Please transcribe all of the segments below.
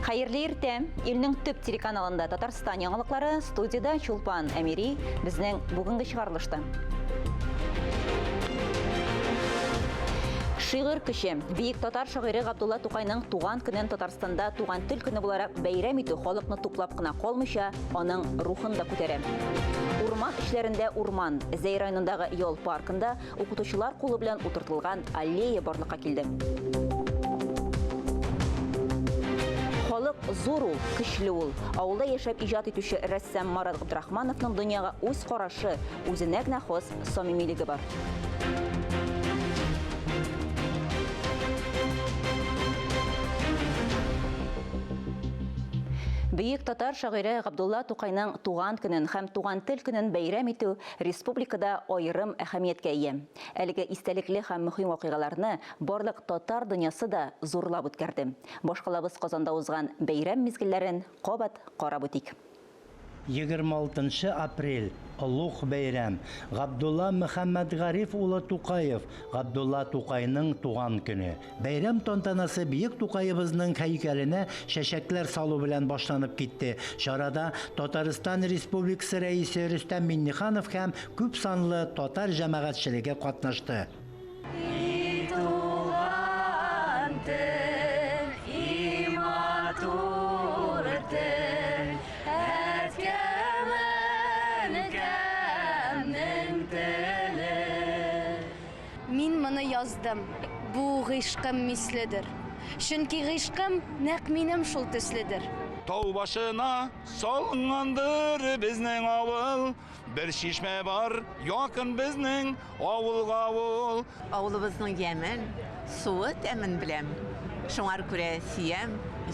Хәерле иртә! Илнең төп телеканалында Татарстан яңалыклары, студиядә Чулпан Әмири, безнең бүгенге чыгарылышта. Шигырь көче. Бөек татар шагыйре Габдулла Тукайның туган көнен Татарстанда туган тел көне буларак бәйрәм итү халыкны туплап кына калмыйча, аның рухын да күтәрә. Урман эчләрендә урман. Зәй районындагы ял паркында Укытучылар кулы белән утыртылган аллея барлыкка килде. Халык зур ул, көчле ул. Авылда яшәп иҗат итүче рәссам Марат Габдрахмановның дөньяга үз карашы, үзенә генә хас самимилеге бар. Бөек татар шагыйре Габдулла Тукайның туган көнен һәм туган тел көнен бәйрәм итү республикада аерым әһәмияткә ия. Әлеге истәлекле һәм мөһим вакыйгаларны барлык татар дөньясы да зурлап үткәрде. Башкалабыз Казанда узган бәйрәм мизгелләрен кабат карап үтик. 26 нчы апрель, олуг бәйрәм, Габдулла Мөхәммәтгариф улы Тукаев, Габдулла Тукайның туган көне. Бәйрәм тантанасы бөек Тукаебызның һәйкәленә чәчәкләр салу белән башланып китте. Чарада Татарстан Республикасы Рәисе Рөстәм Миңнеханов һәм күпсанлы татар җәмәгатьчелеге катнашты. И туган тел, и матур тел, әткәм, әнкәмнең теле. Мин моны яздым, бу гыйшкым миследер. Чөнки гыйшкым нәкъ минем шул төследер. Тау башына салынгандыр безнең авыл, Бер чишмә бар якын безнең авылга ул. Авылыбызның ямен, суы тәмен беләм, Шуңар күрә сөям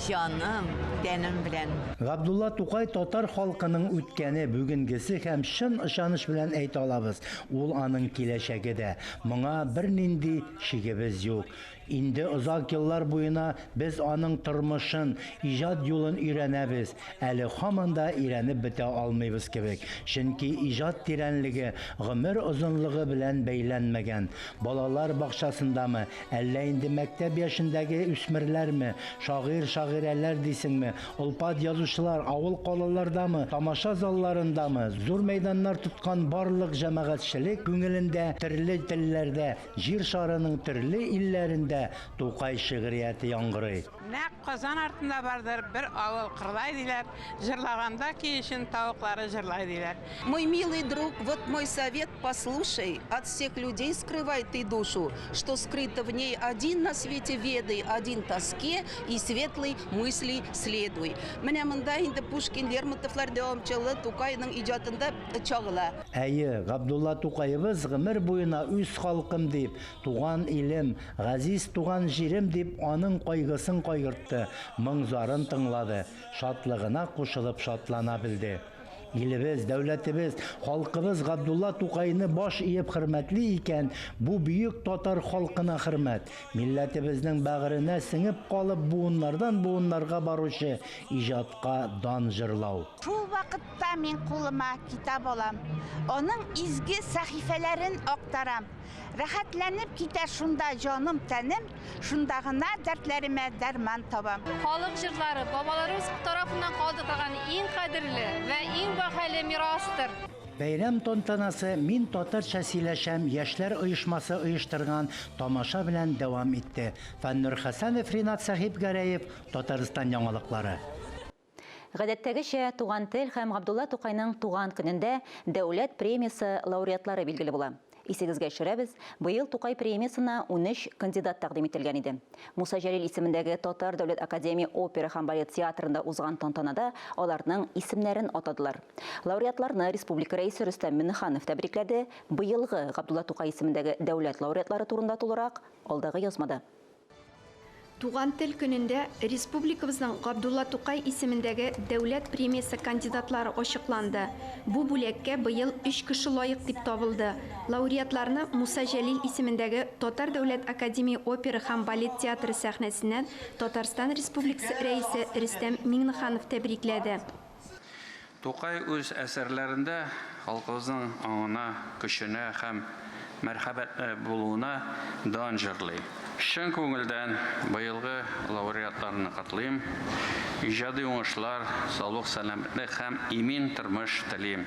җаным, тәнем белән. Габдулла Тукай татар халкының үткәне, бүгенгесе һәм чын ышаныч белән әйтә алабыз, ул аның киләчәге дә. Моңа бернинди шигебез юк. Инде озак еллар буена без аның тормышын, иҗат юлын өйрәнәбез, әле һаман да өйрәнеп бетә алмыйбыз кебек. Чөнки иҗат тирәнлеге гомер озынлыгы белән бәйләнмәгән. Балалар бакчасындамы, әллә инде мәктәп яшендәге үсмерләрме, шагыйрь-шагыйрәләр дисеңме, олпат язучылар авыл-калалардамы, тамаша залларындамы, зур мәйданнар тоткан барлык җәмәгатьчелек күңелендә төрле телләрдә, Җир шарының төрле илләрендә Тукай шигърияте яңгырый. Нәкъ Казан артында бардыр бер авыл Кырлай диләр, Җырлаганда көй өчен тавыклары җырлай диләр. Мой милый друг, вот мой совет, послушай, От всех людей скрывай ты душу, Что скрыто в ней, один на свете ведай, Один тоске и светлой мысли следуй. Менә монда инде Пушкин, Лермонтовлар дәвамчылы Тукайның иҗатында чагыла. Әйе, Габдулла Тукаебыз гомер буена үз халкым дип, туган илем, газиз туган җирем дип аның кайгысын кайгыртты, моң-зарын тыңлады, шатлыгына кушылып шатлана белде. Илебез, дәүләтебез, халкыбыз Габдулла Тукайны баш иеп хөрмәтли икән, бу бөек татар халкына хөрмәт, милләтебезнең бәгыренә сеңеп калып буыннардан-буыннарга баручы иҗатка дан җырлау. Шул вакыт Та мин кулыма китап алам, аның изге сәхифәләрен актарам. Рәхәтләнеп китә шунда җаным-тәнем, шунда гына дәртләремә дәрман табам. Халык җырлары, бабаларыбыз тарафыннан калдырылган иң кадерле вә иң бәһале мирастыр. Бәйрәм тантанасы Мин татарча сөйләшәм яшьләр оешмасы оештырган тамаша белән дәвам итте. Фәннур Хәсәнов, Ринат Сәхипгәрәев, Татарстан яңалыклары. Гадәттәгечә, Туган тел һәм Габдулла Тукайның туган көнендә Дәүләт премиясе лауреатлары билгеле була. Исегезгә төшерәбез, быел Тукай премиясенә 13 кандидат тәкъдим ителгән иде. Муса Җәлил исемендәге Татар дәүләт академия опера һәм балет театрында узган тантанада аларның исемнәрен атадылар. Лауреатларны республика Рәисе Рөстәм Миңнеханов тәбрикләде. Быелгы Габдулла Тукай исемендәге дәүләт лауреатлары турында тулырак, алдагы язмада. Туган тел көнендә республикабызның Габдулла Тукай исемендәге Дәүләт премиясе кандидатлары ачыкланды. Бу бүләккә быел өч кеше лаек дип табылды. Лауреатларны Муса Җәлил исемендәге Татар дәүләт академия опера һәм балет театры сәхнәсеннән Татарстан Республикасы Рәисе Рөстәм Миңнеханов тәбрикләде. Тукай үз әсәрләрендә халкыбызның аңына, көченә һәм мәрхәмәтле булуына дан җырлый. Чын күңелдән быелгы лауреатларны котлыйм. Иҗади уңышлар, саулык-сәламәтлек һәм имин тормыш телим.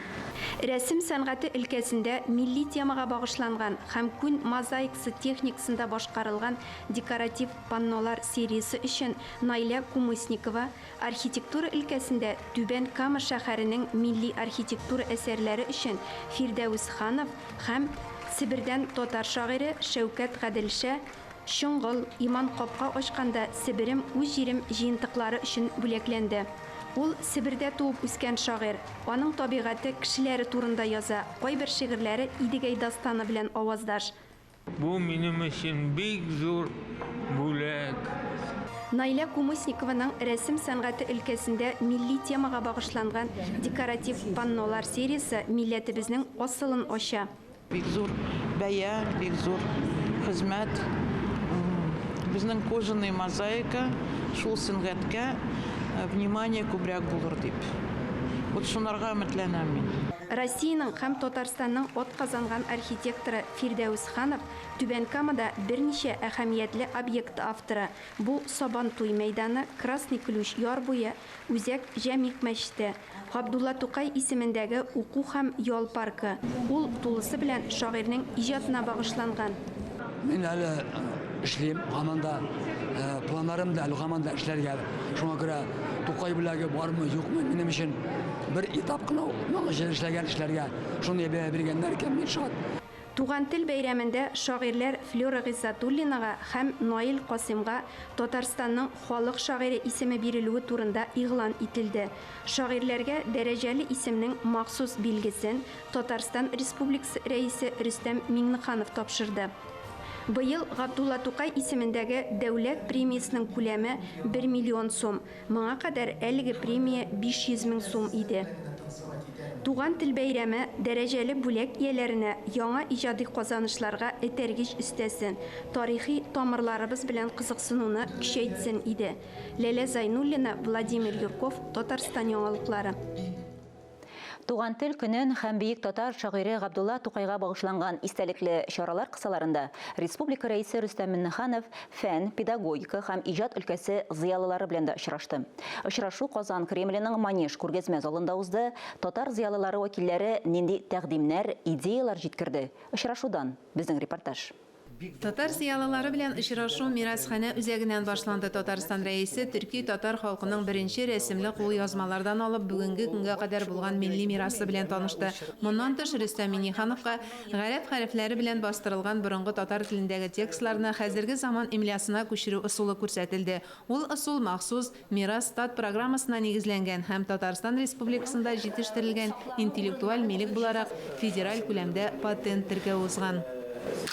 Рәсем сәнгате өлкәсендә милли темага багышланган һәм күн мозаикасы техникасында башкарылган декоратив паннолар сериясе өчен Наилә Кумысникова, архитектура өлкәсендә Түбән Кама шәһәренең милли архитектура әсәрләре өчен Фирдәвес Ханов һәм Себердән татар шагыйре Шәүкәт Гаделша Чоңгыл, Иман капка ачканда Себерем, үз җирем җыентыклары өчен бүләкләнде. Ул, Себердә туып үскән шагыйрь. Аның табигате, кешеләре турында яза, кайбер шигырьләре Идегәй дастаны белән аваздаш. Бу минем өчен бик зур бүләк. Наилә Кумысникованың рәсем сәнгате өлкәсендә милли темага багышланган декоратив паннолар сериясе милләтебезнең асылын ача. Бик зур бәя, бик зур хезмәт. Безнең кожаный мозаика шул сөнгатькә внимание күбрәк булыр дип. Вот шунарга өметләнәм мин. Россиянең һәм Татарстанның атказанган архитекторы Фирдәвес Ханов Түбән Камада берничә әһәмиятле объект авторы. Бу Сабантуй мәйданы, Красный Ключ яр буе, Үзәк Җәмигъ мәчете, Габдулла Тукай исемендәге уку һәм ял паркы. Ул тулысы белән шагыйрьнең иҗатына багышланган. Мин әле эшлим, һаман да планнарым да әле һаман да эшләргә. Шуңа күрә Тукай бүләге бармы, юкмы, минем өчен бер этап кына ул. Моның өчен эшләгән эшләргә шундый бәя биргәннәр икән, мин шат. Туган тел бәйрәмендә шагыйрьләр Флера Гыйззәтуллинага һәм Наил Касыймга Татарстанның халык шагыйре исеме бирелүе турында игълан ителде. Шагыйрьләргә дәрәҗәле исемнең махсус билгесен Татарстан Республикасы Рәисе Рөстәм Миңнеханов тапшырды. Быел Габдулла Тукай исемендәге дәүләт премиясенең күләме бер миллион сум. Моңа кадәр әлеге премия 500 мең сум иде. Туган тел бәйрәме дәрәҗәле бүләк ияләренә яңа иҗади казанышларга этәргеч өстәсен, тарихи тамырларыбыз белән кызыксынуны көчәйтсен иде. Ләлә Зайнуллина, Владимир Юрков, Татарстан яңалыклары. Туган тел көнен һәм бөек татар шагыйре Габдулла Тукайга багышланган истәлекле чаралар кысаларында республика Рәисе Рөстәм Миңнеханов фән, педагогика һәм иҗат өлкәсе зыялылары белән дә очрашты. Очрашу Казан Кремленең Манеж күргәзмә залында узды. Татар зыялылары вәкилләре нинди тәкъдимнәр, идеяләр җиткерде? Очрашудан, безнең репортаж. Татар зыялылары белән очрашу Мирасханә үзәгеннән башланды. Татарстан Рәисе төрки-татар халкының беренче рәсемле кулъязмалардан алып бүгенге көнгә кадәр булган милли мирасы белән танышты. Моннан тыш, Рөстәм Миңнехановка гарәп хәрефләре белән бастырылган борынгы татар телендәге текстларны хәзерге заман имлясына күчерү ысулы күрсәтелде. Ул ысул махсус Мирас Стат программасына нигезләнгән һәм Татарстан Республикасында җитештерелгән интеллектуаль милек буларак федераль күләмдә патент теркәү узган.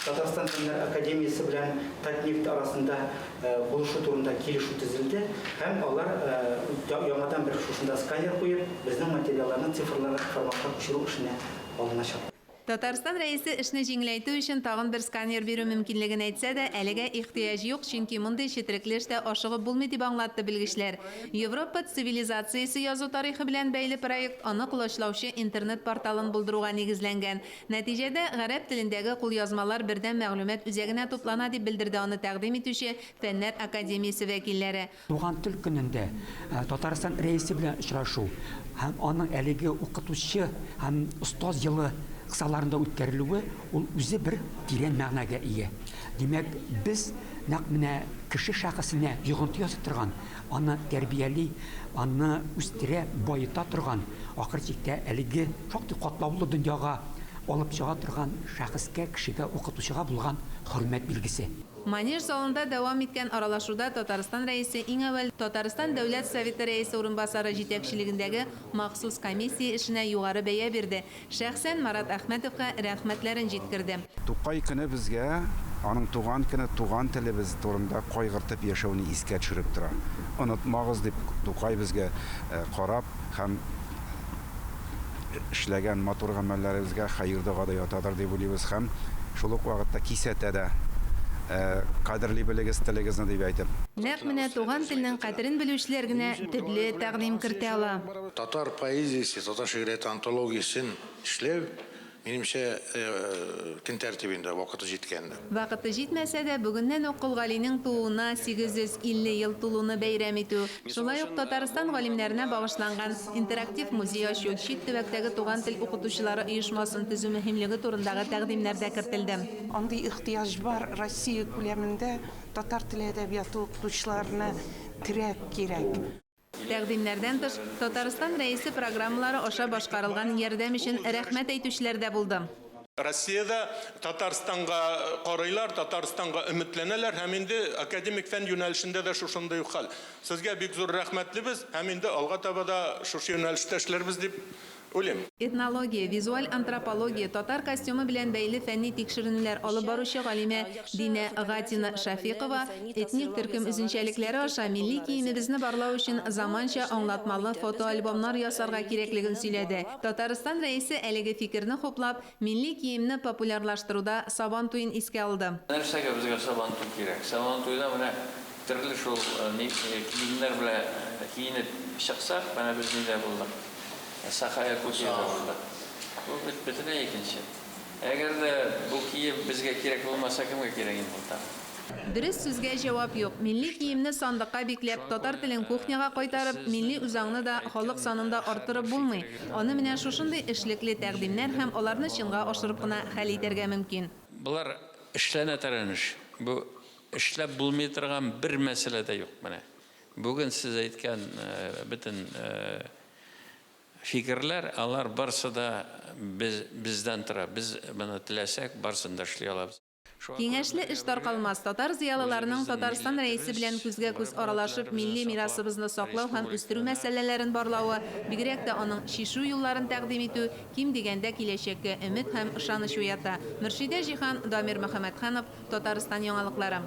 Татарстан Фәннәр академиясе белән Татнефть арасында булышу турында килешү төзелде һәм алар яңадан бер шушында сканер куеп, безнең материалларны цифрлы форматка күчерү эшенә алыначак. Татарстан Рәисе эшне җиңеләйтү өчен тагын бер сканер бирү мөмкинлеген әйтсә дә, әлегә ихтыяҗ юк, чөнки мондый четерекле эштә ашыгып булмый, дип аңлатты белгечләр. Европа цивилизациясе язу тарихы белән бәйле проект аны колачлаучы интернет-порталын булдыруга нигезләнгән. Нәтиҗәдә, гарәп телендәге кулъязмалар бердәм мәгълүмат үзәгенә туплана, дип белдерде аны тәкъдим итүче Фәннәр академиясе вәкилләре. Туган тел көнендә Татарстан Рәисе белән очрашу һәм аның әлеге укытучы һәм остаз елы кысаларында үткәрелүе ул үзе бер тирән мәгънәгә ия. Димәк, без нәкъ менә кеше шәхесенә йогынты ясый торган, аны тәрбияли, аны үстерә, баета торган, ахыр чиктә әлеге шактый катлаулы дөньяга алып чыга торган шәхескә, кешегә, укытучыга булган хөрмәт билгесе. Манеж залында дәвам иткән аралашуда Татарстан Рәисе иң әүвәл Татарстан Дәүләт Советы Рәисе урынбасары җитәкчелегендәге махсус комиссия эшенә югары бәя бирде, шәхсән Марат Әхмәтовка рәхмәтләрен җиткерде. Тукай көне безгә аның туган көне, туган телебез турында кайгыртып яшәүне искә төшереп тора. Онытмагыз, дип Тукай безгә карап һәм эшләгән матур гамәлләребезгә хәер-дога да ятадыр дип уйлыйбыз һәм шул ук вакытта кисәтә дә, кадерли белегез телегезне дип әйтеп. Нәкъ менә туган телнең кадерен белүчеләр генә төпле тәкъдим кертә ала. Татар поэзиясе, татар шигърияте антологиясен эшләү Минемчә, көн тәртибендә вакыты җиткән. Вакыты җитмәсә дә, бүгеннән үк Кол Галинең тууына 850 ел тулуны бәйрәм итү, шулай ук Татарстан галимнәренә багышланган интерактив музей ачу, чит төбәктәге туган тел укытучылары оешмасын төзү мөһимлеге турындагы тәкъдимнәр дә кертелде. Андый ихтыяҗ бар, Россия күләмендә татар теле әдәбияты укытучыларына терәк кирәк. Тәкъдимнәрдән тыш, Татарстан Рәисе программалары аша башкарылган ярдәм өчен рәхмәт әйтүчеләр дә булды. Россиядә Татарстанга карыйлар, Татарстанга өметләнәләр һәм инде академик фән юнәлешендә дә шушындый ук хәл. Сезгә бик зур рәхмәтлебез һәм инде алга таба да шушы юнәлештә эшләрбез дип Уйлыйм. Этнология, визуаль антропология, татар костюмы белән бәйле фәнни тикшеренүләр алып баручы галимә Динә Гатина Шәфикова этник төркем үзенчәлекләре аша милли киемебезне барлау өчен заманча аңлатмалы фотоальбомнар ясарга кирәклеген сөйләде. Татарстан Рәисе әлеге фикерне хуплап, милли киемне популярлаштыруда Сабан туен искә алды. Нәрсәгә безгә Сабантуй кирәк? Сабантуйда менә төрле шул киемнәр белән киенеп чыксак, менә без нидә булдык? Саха Якутиядә булдык. Бу бит бөтенләй икенче. Әгәр дә бу кием безгә кирәк булмаса, кемгә кирәк инде ул тагын? Дөрес сүзгә җавап юк. Милли киемне сандыкка бикләп, татар телен кухняга кайтарып, милли үзаңны да, халык санын да арттырып булмый. Аны менә шушындый эшлекле тәкъдимнәр һәм аларны чынга ашырып кына хәл итәргә мөмкин. Болар эшләнә торган эш. Бу эшләп булмый торган бер мәсьәлә дә юк менә. Бүген сез әйткән бөтен фикерләр, алар барсы да без, бездән тора. Без моны теләсәк, барысын да эшли алабыз. Шуңа күрә Киңәшле эш бергә-бергә таркалмас. Татар зыялыларының үзебезнең Татарстан Рәисе милләтебез, белән күзгә-күз аралашып, гореф-гадәтләребезне милли саклап, мирасыбызны саклау һәм үстерү республиканы мәсьәләләрен барлавы, бигрәк тә аның чишү юлларын тәкъдим итү, ким дигәндә киләчәккә өмет һәм ышаныч уята. Мөршидә Җиһан, Дамир Мөхәммәтханов, Татарстан яңалыклары.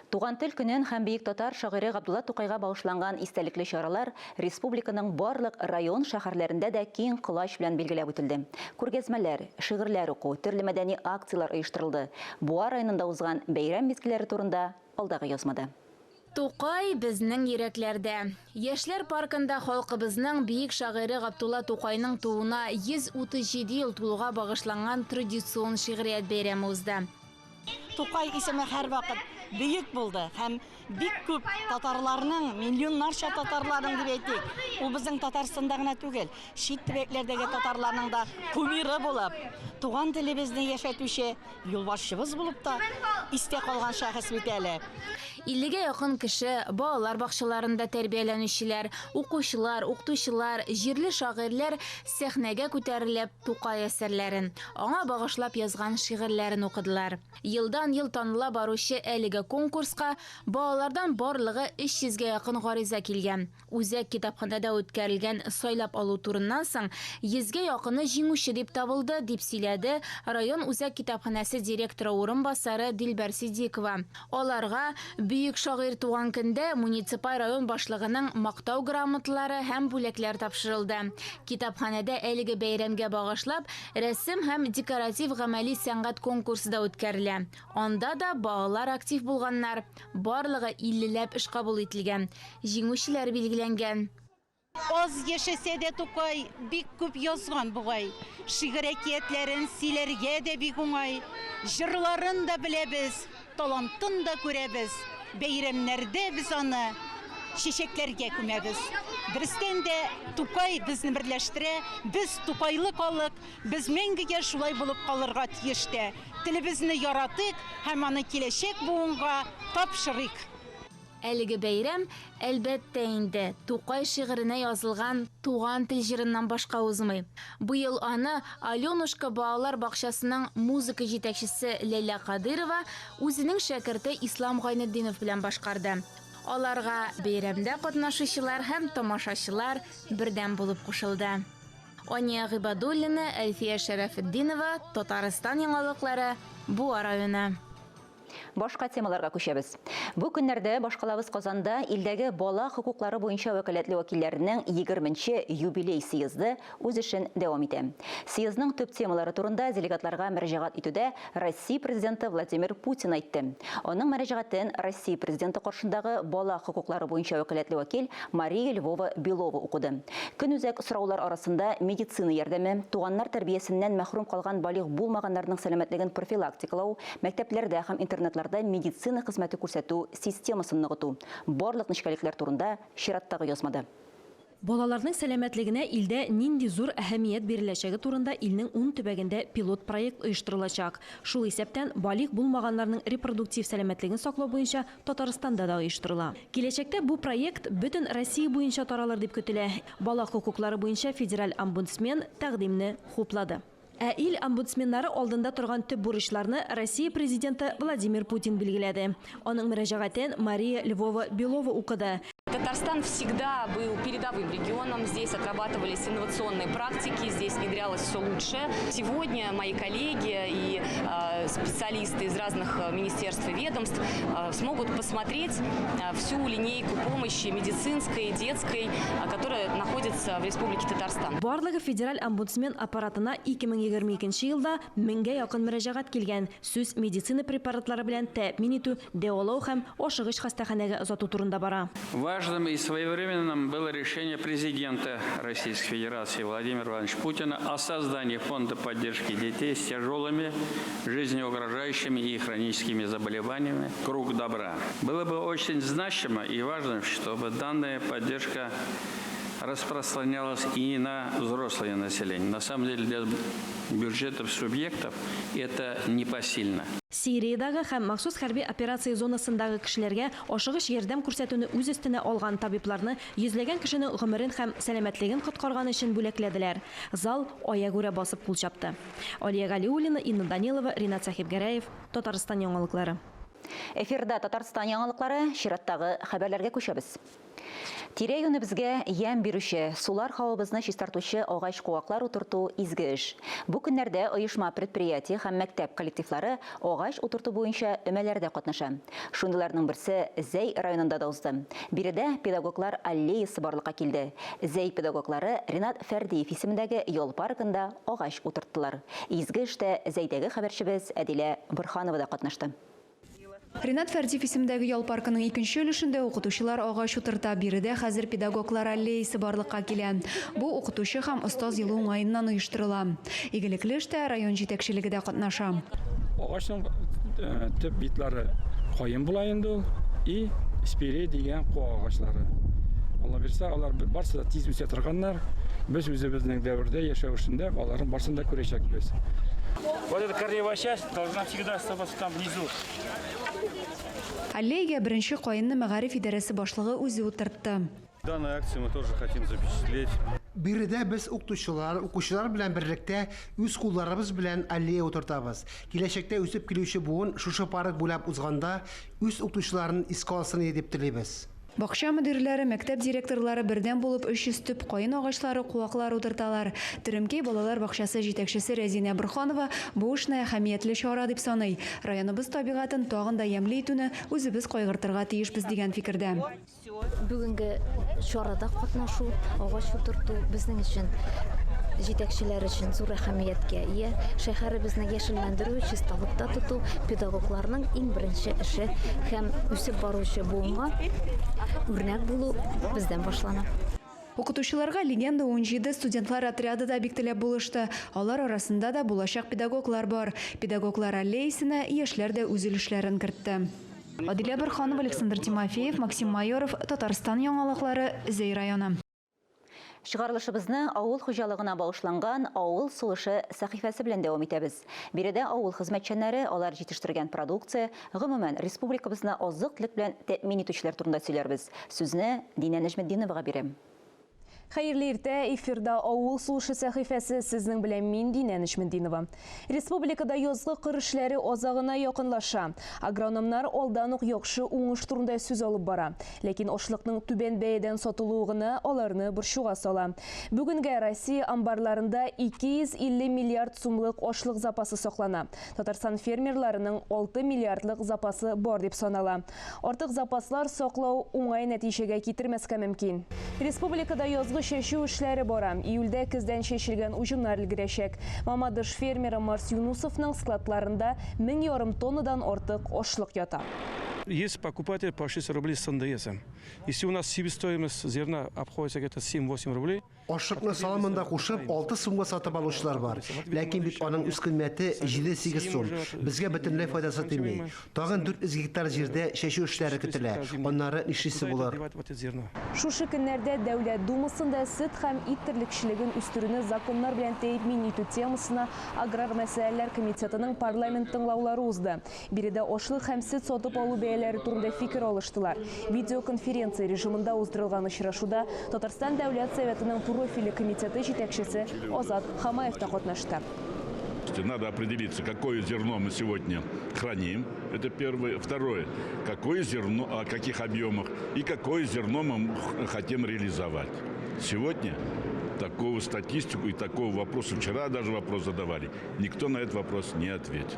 Туган тел көнен һәм бөек татар шагыйре Габдулла Тукайга багышланган истәлекле чаралар республиканың барлык район-шәһәрләрендә дә киң колач белән билгеләп үтелде. Күргәзмәләр, шигырьләр уку, төрле мәдәни акцияләр оештырылды. Буа районында узган бәйрәм мизгелләре турында алдагы язмада. Тукай, безнең йөрәкләрдә. Яшьләр паркында халкыбызның бөек шагыйре Габдулла Тукайның тууына 137 ел тулуга багышланган традицион шигърият бәйрәме узды. Тукай исеме һәрвакыт бөек булды һәм бик күп татарларның, миллионнарча татарларның дип әйтик, ул безнең Татарстанда гына түгел, чит төбәкләрдәге татарларның да кумиры булып, туган телебезне яшәтүче юлбашчыбыз булып та истә калган шәхес бит әле. Иллегә якын кеше, балалар бакчаларында тәрбияләнүчеләр, укучылар, укытучылар, җирле шагыйрьләр сәхнәгә күтәрелеп, Тукай әсәрләрен, аңа багышлап язган шигырьләрен укыдылар. Елдан-ел таныла баручы әлеге конкурска балалардан барлыгы 300 гә якын гариза килгән. Үзәк китапханәдә үткәрелгән сайлап алу турыннан соң, йөзгә якыны җиңүче дип табылды, дип сөйләде район үзәк китапханәсе директоры урынбасары Дилбәр Ситдикова. Аларга бөек шагыйрь туган көндә муниципаль район башлыгының Мактау грамоталары һәм бүләкләр тапшырылды. Китапханәдә әлеге бәйрәмгә багышлап, рәсем һәм декоратив-гамәли сәнгать конкурсы да үткәрелә. Анда да балалар актив булганнар. Барлыгы иллеләп эш кабул ителгән. Җиңүчеләр билгеләнгән. Аз яшәсә дә Тукай бик күп язган бугай. Шигырь әкиятләрен сөйләргә дә бик уңай. Җырларын да беләбез, талантын да күрәбез. Бәйрәмнәрдә без аны чәчәкләргә күмәбез. Дөрестән дә, Тукай безне берләштерә. Без Тукайлы халык, без мәңгегә шулай булып калырга тиеш тә. Телебезне яратыйк һәм аны киләчәк буынга тапшырыйк. Әлеге бәйрәм, әлбәттә инде, Тукай шигыренә язылган Туган тел җырыннан башка узмый. Быел аны Аленушка балалар бакчасының музыка җитәкчесе Ләйлә Кадыйрова үзенең шәкерте Ислам Гайнетдинов белән башкарды. Аларга бәйрәмдә катнашучылар һәм тамашачылар бердәм булып кушылды. Ания Гыйбадуллина, Әлфия Шәрәфетдинова, Татарстан яңалыклары, Буа районы. Башка темаларга күчәбез. Бу көннәрдә башкалабыз Казанда илдәге бала хокуклары буенча вәкаләтле вәкилләренең егерменче юбилей съезды үз эшен дәвам итә. Съездның төп темалары турында делегатларга мөрәҗәгать итүдә Россия Президенты Владимир Путин әйтте. Аның мөрәҗәгатен Россия Президенты каршындагы бала хокуклары буенча вәкаләтле вәкил Мария Львова-Белова укыды. Көнүзәк сораулар арасында медицина ярдәме, туганнар тәрбиясеннән мәхрүм калган балигъ булмаганнарның сәламәтлеген профилактикалау, мәктәпләрдә һәм интернатларда медицина хезмәте күрсәтү системасын ныгыту. Барлык нечкәлекләр турында чираттагы язмада. Балаларның сәламәтлегенә илдә нинди зур әһәмият биреләчәге турында илнең ун төбәгендә пилот проект оештырылачак. Шул исәптән, балигъ булмаганнарның репродуктив сәламәтлеген саклау буенча Татарстанда да оештырыла. Киләчәктә бу проект бөтен Россия буенча таралыр дип көтелә. Бала хокуклары буенча федераль омбудсмен тәкъдимне хуплады. Ә ил омбудсменнары алдында торган төп бурычларны Россия Президенты Владимир Путин билгеләде. Аның мөрәҗәгатен Мария Львова-Белова укыды. Татарстан всегда был передовым регионом. Здесь отрабатывались инновационные практики, здесь внедрялось все лучшее. Сегодня мои коллеги и э, специалисты из разных э, министерств и ведомств э, смогут посмотреть всю линейку помощи медицинской, детской, которая находится в Республике Татарстан. Барлыгы федераль омбудсмен аппаратына 2022 елда меңгә якын мөрәҗәгать килгән. Сүз медицина препаратлары белән тәэмин итү, дәвалау һәм ашыгыч хастаханәгә озату турында бара. Важным и своевременным было решение президента Российской Федерации Владимира Владимировича Путина о создании фонда поддержки детей с тяжелыми, жизнеугрожающими и хроническими заболеваниями «Круг добра». Было бы очень значимо и важно, чтобы данная поддержка распространялась и на взрослое население. На самом деле для бюджетов субъектов это непосильно. Сириядәге һәм махсус хәрби операция зонасындагы кешеләргә ашыгыч ярдәм күрсәтүне үз өстенә алган табибларны йөзләгән кешенең гомерен һәм сәламәтлеген коткарган өчен бүләкләделәр. Зал аягүрә басып кул чапты. Алия Галиуллина, Инна Данилова, Ринат Сәхибгәрәев, Татарстан яңалыклары. Эфирда Татарстан яңалыклары, чираттагы хәбәрләргә күчәбез. Тирә-юнебезгә ямь бирүче, сулар һавабызны чистартучы агач-куаклар утырту изге эш. Бу көннәрдә оешма-предприятие һәм мәктәп коллективлары агач утырту буенча өмәләрдә катнаша. Шундыйларның берсе Зәй районында да узды. Биредә педагоглар аллеясы барлыкка килде. Зәй педагоглары Ринат Фәрдиев исемендәге ял паркында агач утырттылар. Изге эштә Зәйдәге хәбәрчебез Әдилә Борһанова да катнашты. Ринат Фәрдиев исемендәге ял паркының икенче өлешендә укытучылар агач утырта. Биредә хәзер педагоглар аллеясы барлыкка килә. Бу укытучы һәм остаз елы уңаеннан оештырыла. Игелекле эштә район җитәкчелеге дә катнаша. Агачның э, төп битлары каен була инде ул и спирей дигән куак агачлары. Алла бирсә, алар барсы да тиз үсә торганнар. Без үзебезнең дәвердә яшәү эшендә аларның барсын да күрәчәкбез. Вот эта корневая часть должна всегда оставаться там внизу. Аллеягә беренче каенны мәгариф идарәсе башлыгы үзе утыртты. Данную акцию мы тоже хотим запечатлеть. Биредә без укытучылар, укучылар белән берлектә үз кулларыбыз белән аллея утыртабыз. Киләчәктә үсеп килүче буын шушы парк буйлап узганда үз укытучыларын искә алсын иде дип телибез. Бакча мөдирләре, мәктәп директорлары бердәм булып 300 төп каен агачлары, куаклар утырталар. Теремкәй балалар бакчасы җитәкчесе Рәзинә Борһанова бу эшне әһәмиятле чара дип саный. Районыбыз табигатен тагын да ямьле итүне үзебез кайгыртырга тиешбез дигән фикердә. Бүгенге чарада катнашу, агач утырту безнең өчен җитәкчеләр өчен зур әһәмияткә ия. Шәһәребезне яшелләндерү, чисталыкта тоту педагогларның иң беренче эше һәм үсеп баручы буынга үрнәк булу бездән башлана. Укытучыларга Легенда 17 студентлар отряды да бик теләп булышты. Алар арасында да булачак педагоглар бар. Педагоглар аллеясенә яшьләр дә үз өлешләрен кертте. Адилә Борһанова, Александр Тимофеев, Максим Майоров, Татарстан яңалыклары, Зәй районы. Чыгарылышыбызны авыл хуҗалыгына багышланган Авыл сулышы сәхифәсе белән дәвам итәбез. Биредә авыл хезмәтчәннәре, алар җитештергән продукция, гомумән, республикабызны азык-төлек белән тәэмин итүчеләр турында сөйләрбез. Сүзне Динә Нәҗметдиновага бирәм. Хәерле иртә, эфирда Авыл сулышы сәхифәсе, сезнең белән мин Динә Нечметдинова. Республикада язгы кыр эшләре азагына якынлаша. Агрономнар алдан ук яхшы уңыш турында сүз алып бара. Ләкин ашлыкның түбән бәядән сатылуы гына аларны борчуга сала. Бүгенгә Россия амбарларында 250 миллиард сумлык ашлык запасы саклана. Татарстан фермерларының 6 миллиардлык запасы бар дип санала. Артык запаслар саклау уңай нәтиҗәгә китермәскә мөмкин. Республикада язгы чәчү эшләре бара. Июльдә көздән чәчелгән уҗымнар өлгерәчәк. Мамадыш фермеры Марс Юнусовның складларында 1500 тоннадан артык ашлык ята. Есть покупатель по 6 рублей с НДСом. Если у нас себестоимость зерна обходится где-то 7-8 рублей, Ашлыкны саламын да кушып, 6 сумга сатып алучылар бар. Ләкин бит аның үзкыйммәте 7-8 сум. Безгә бөтенләй файдасы тими. Тагын 400 гектар җирдә чәчү эшләре көтелә. Аннары нишлисе булыр? Шушы көннәрдә Дәүләт Думасында сөт һәм ит терлекчелеген үстерүне законнар белән тәэмин итү темасына Аграр мәсьәләләр комитетының парламент тыңлаулары узды. Биредә ашлык һәм сөт сатып алу бәяләре турында фикер алыштылар. Видеоконференция режимында уздырылган очрашуда Татарстан Дәүләт Советының профильле комитеты җитәкчесе Азат Хамаев та катнашты. Надо определиться, какое зерно мы сегодня храним. Это первое. Второе, какое зерно, о каких объемах и какое зерно мы хотим реализовать. Сегодня такого статистику и такого вопроса, вчера даже вопрос задавали, никто на этот вопрос не ответил.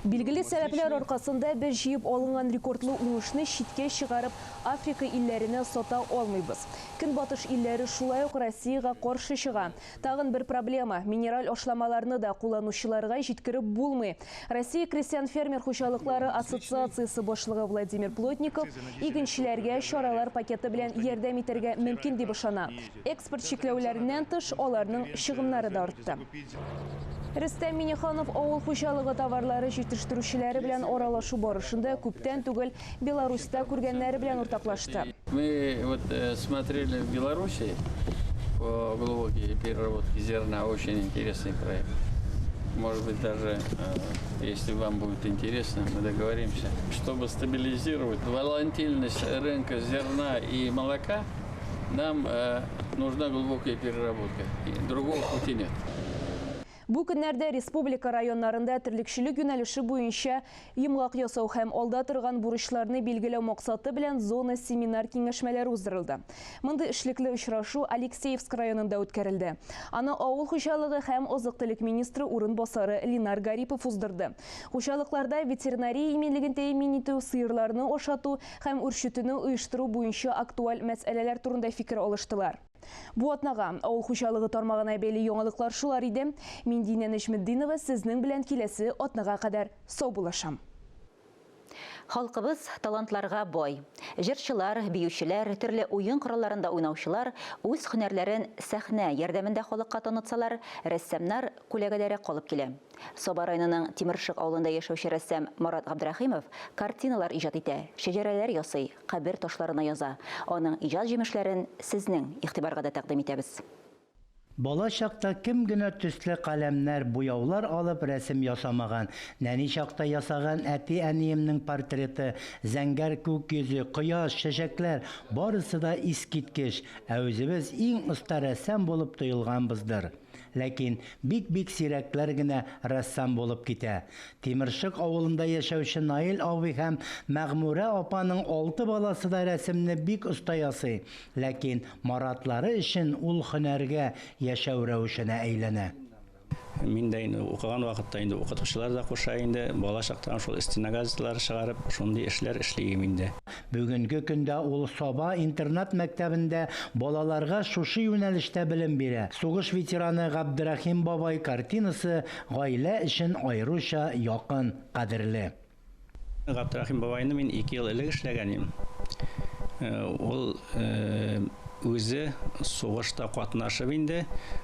Билгеле сәбәпләр аркасында без җыеп алынган рекордлы уңышны читкә чыгарып, Африка илләренә сата алмыйбыз. Көнбатыш илләре шулай ук Россиягә каршы чыга. Тагын бер проблема, минераль ашламаларны да кулланучыларга җиткереп булмый. Россия крестьян-фермер хуҗалыклары ассоциациясе башлыгы Владимир Плотников игенчеләргә чаралар пакеты белән ярдәм итәргә мөмкин дип ышана. Экспорт чикләүләреннән тыш, аларның чыгымнары да артты. Рөстәм Миңнеханов авыл хуҗалыгы товарлары җитештерүчеләре белән аралашу барышында күптән түгел Беларусьта күргәннәре белән уртаклашты. Мы вот смотрели в Беларуси по глубокой переработке зерна, очень интересный проект. Может быть, даже, если вам будет интересно, мы договоримся. Чтобы стабилизировать волатильность рынка зерна и молока, нам нужна глубокая переработка. И другого пути нет. Бу көннәрдә республика районнарында терлекчелек юнәлеше буенча йомгак ясау һәм алда торган бурычларны билгеләү максаты белән зона семинар киңәшмәләре уздырылды. Мондый эшлекле очрашу Алексеевск районында үткәрелде. Аны авыл хуҗалыгы һәм азык-төлек министры урынбасары Ленар Гарипов уздырды. Хуҗалыкларда ветеринария иминлеген тәэмин итү, сыерларны ашату һәм үрчетүне оештыру буенча актуаль мәсьәләләр турында фикер алыштылар. Бу атнага авыл хуҗалыгы тармагына бәйле яңалыклар шулар иде. Мин Динә Нәҗметдинова сезнең белән киләсе атнага кадәр саубуллашам. Халкыбыз талантларга бай. Җырчылар, биючеләр, төрле уен коралларында уйнаучылар үз һөнәрләрен сәхнә ярдәмендә халыкка танытсалар, рәссамнар күләгәдәрәк калып килә. Саба районының Тимершык авылында яшәүче рәссам Марат Габдрәхимов картиналар иҗат итә, шәҗәрәләр ясый, кабер ташларына яза. Аның иҗат җимешләрен сезнең игътибарга да тәкъдим итәбез. Бала чакта кем генә төсле каләмнәр, буяулар алып рәсем ясамаган. Нәни чакта ясаган әти-әниемнең портреты, зәңгәр күк йөзе, кояш, чәчәкләр, барысы да искиткеч. Ә үзебез иң оста рәссам булып тоелганбыздыр. Ләкин бик-бик сирәкләр генә рәссам булып китә. Тимершык авылында яшәүче Наил абый һәм Мәгъмүрә апаның алты баласы да рәсемне бик оста ясый. Ләкин Маратлары өчен ул һөнәргә, яшәү рәвешенә әйләнә. Мин дә инде укыган вакытта инде укытучылар да куша инде, бала чактан шул стена газеталары чыгарып, шундый эшләр эшлием инде. Бүгенге көндә ул Саба интернат-мәктәбендә балаларга шушы юнәлештә белем бирә. Сугыш ветераны Габдрәхим бабай картинасы гаилә өчен аеруча якын, кадерле. Габдрәхим бабайны мин 2 ел элек эшләгән идем. Ул үзе сугышта катнашып инде,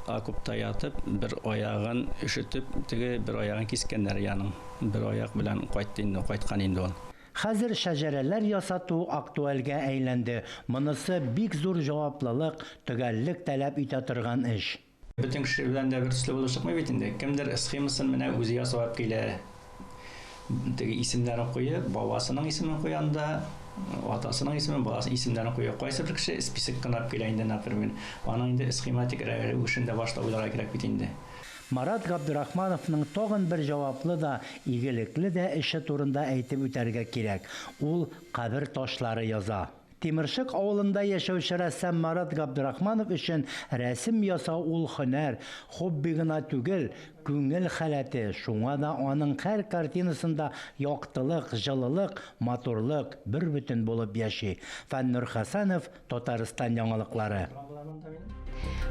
окопта ятып, бер аягын өшетеп, теге бер аягын кискәннәр яның. Бер аяк белән кайтты инде, кайткан инде ул. Хәзер шәҗәрәләр ясату актуальгә әйләнде. Монысы бик зур җаваплылык, төгәллек таләп итә торган эш. Бөтен кеше белән дә бер төсле булып чыкмый бит инде. Кемдер схемасын менә үзе ясап алып килә. Теге исемнәрен куеп, бабасының исемен куя анда. Атасының исемен, баласының исемнәрен куя. Кайсы бер кеше список кына алып килә инде, например. Аның инде схематик рәвешен дә башта уйларга кирәк бит инде. Марат Габдрахмановның тагын бер җаваплы да, игелекле дә эше турында әйтеп үтәргә кирәк. Ул кабер ташлары яза. Тимершык авылында яшәүче рәссам Марат Габдрахманов өчен рәсем ясау ул һөнәр, хобби гына түгел, күңел халәте, шуңа да аның һәр картинасында яктылык, җылылык, матурлык бербөтен булып яши. Фәннур Хәсәнов, Татарстан яңалыклары.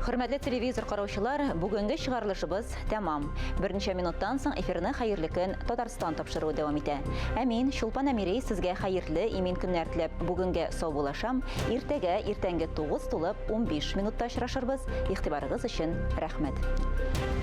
Хөрмәтле телевизор караучылар, бүгенге чыгарылышыбыз тәмам. Берничә минуттан соң эфирны Хәерле көн Татарстан тапшыруы дәвам итә. Ә мин, Чулпан Әмири, сезгә хәерле, имин көннәр теләп, бүгенгә саубуллашам. Иртәгә иртәнге 9 тулып 15 минутта очрашырбыз. Игътибарыгыз өчен рәхмәт.